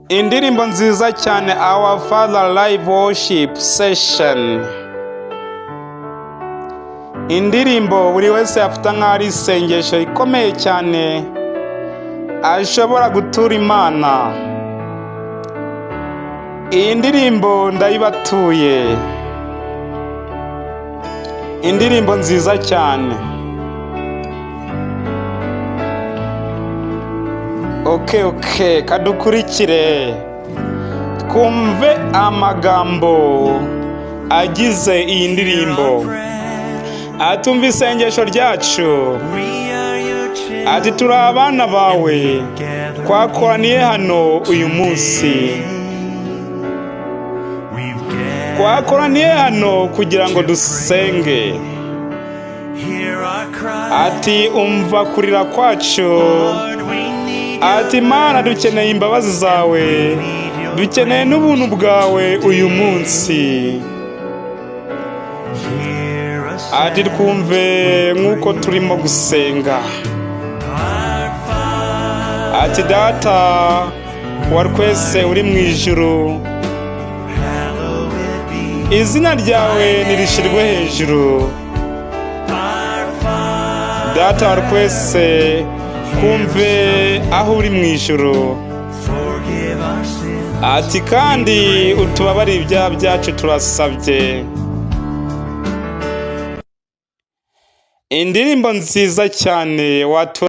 Indirimbo nziza cyane, Our Father Live Worship Session, indirimbo buri wese yafata nk'aho ari isengesho rikomeye cyane ashobora gutura Imana. Iyi ndirimbo ndayibatuye, indirimbo nziza cyane. Okay, kadukurikire twumve amagambo agize iyi ndirimbo. Atumva isengesho ryacu, ati: "Turi abana bawe, twakoraniye hano uyu munsi, twakoraniye hano kugira ngo dusenge." Ati: "Umva kurira kwacu." Ati: "Mana, dukeneye imbabazi zawe, dukeneye n'ubuntu bwawe uyu munsi." Ati: "Twumve nk'uko turimo gusenga." Ati: "Data wa twese uri mu ijuru, izina ryawe ntirishyirwe hejuru." Data wa twese, kumve aho uri mu ijuru. Ati: "Kandi utubabarire ibyaha byacu, turasabye." Indirimbo nziza cyane watu